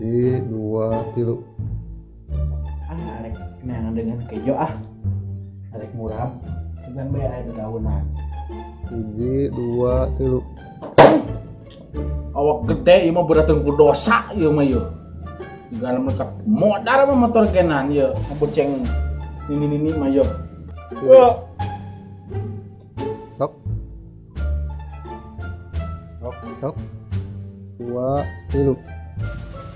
1, 2, 3. Ah, arek neangan dengan kejo ah. Arek murah. Dengan bae aya daunan. 1, 2, 3. Awak gede ieu mah berateun ku dosa ieu mah ieu. Digalam lengkap modar mah motor genan ieu, ngaboceng nini-nini mah ieu. Sok. Sok, sok. 2, 3.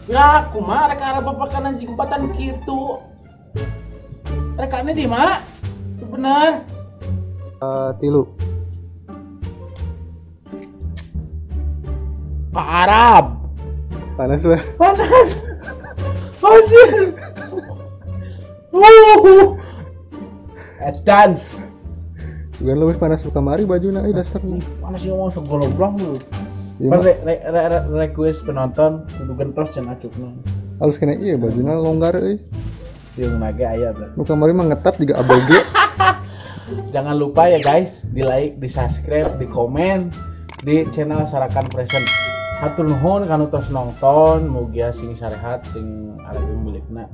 Ya, kumaha rek arah bapakan anjing batan kitu. Rekane di mak? Bener. 3. Ke Arab. Panas weh. Panas. Anjir. Advance. Sebenarnya leuwih panas kamari bajuna euy daster. Panas ieu mah segoloblong lu. Request penonton kudu gentos cenah acukna. Halus kena ieu bajuna longgar euy. Ieu nage aya berarti. Nu kamari mah ngetat juga ABG. Jangan lupa ya guys, di like, di subscribe, di komen di channel Sarakan Present. Hatur nuhun kanu tos nonton, mugia sing sarehat sing aregung milikna.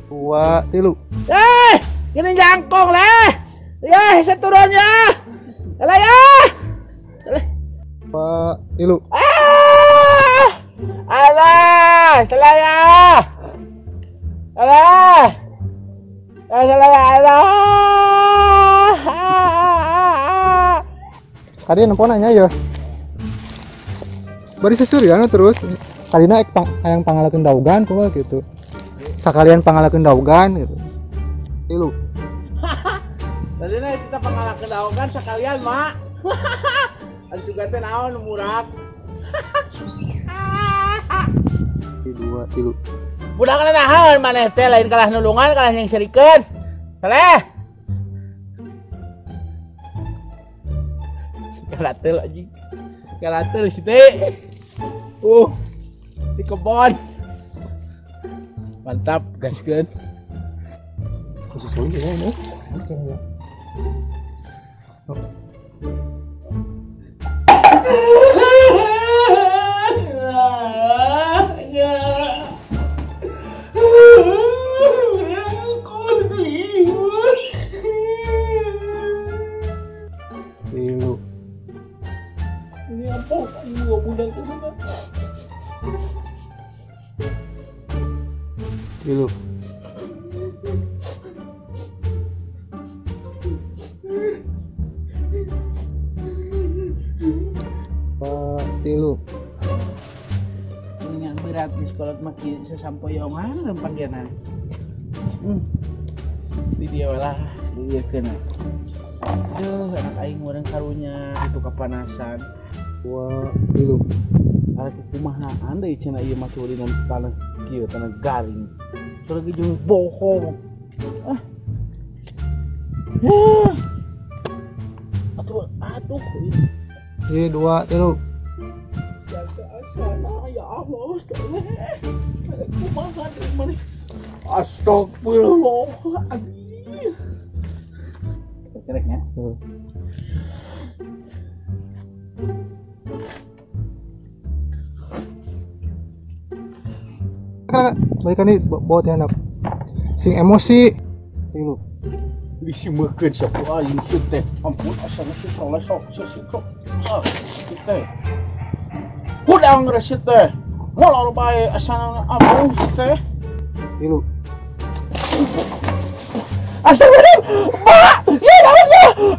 2, 3. Eh, ini jangkung leh. Ya, seturunnya. Lah ya. 2, 3. Ah! Alah, salah ya. Alah. Salah alah. Tadi nempo nanya ya. Bari sesurian terus. Tadina ek hayang pangalakeun daugan kumaha gitu. Sakalian pangalakeun daugan gitu. 3. Tadina kita pangalakeun daugan sakalian, Mak. Ada suka teh naon murak. 2, 3. Budak naon maneh teh lain kalah nulungan kalah yang serikeun. Saleh. Kalatel anjing. Kalatel si teh. Di kebon. Mantap, gaskeun. Khusus ya. Ini apa? Ini budak ke sana. 3. 3. Ini yang berat di sekolah maki sesampoyongan rempanggenan. Di dia lah, di dia kena. Aduh, anak aing urang karunya itu kepanasan. 2, 3. Arek kumahaan deui cenah ieu mah dina tanah kieu tanah garing. Soalnya jeung bohong. Ah. Aduh, aduh. 1, 2, 3. Siapa asana ya Allah, ada kumaha deui maneh. Astagfirullah. Kereknya. Baik kan ini bawa tihanap. Sing emosi. 3. Disimekeun sok aing teh. Ampun asana si soleh sok sesiko. Ah, teh. Hudang resit teh. Molor bae asana ampun teh. 3. Astagfirullah. Ba! Ya, ya.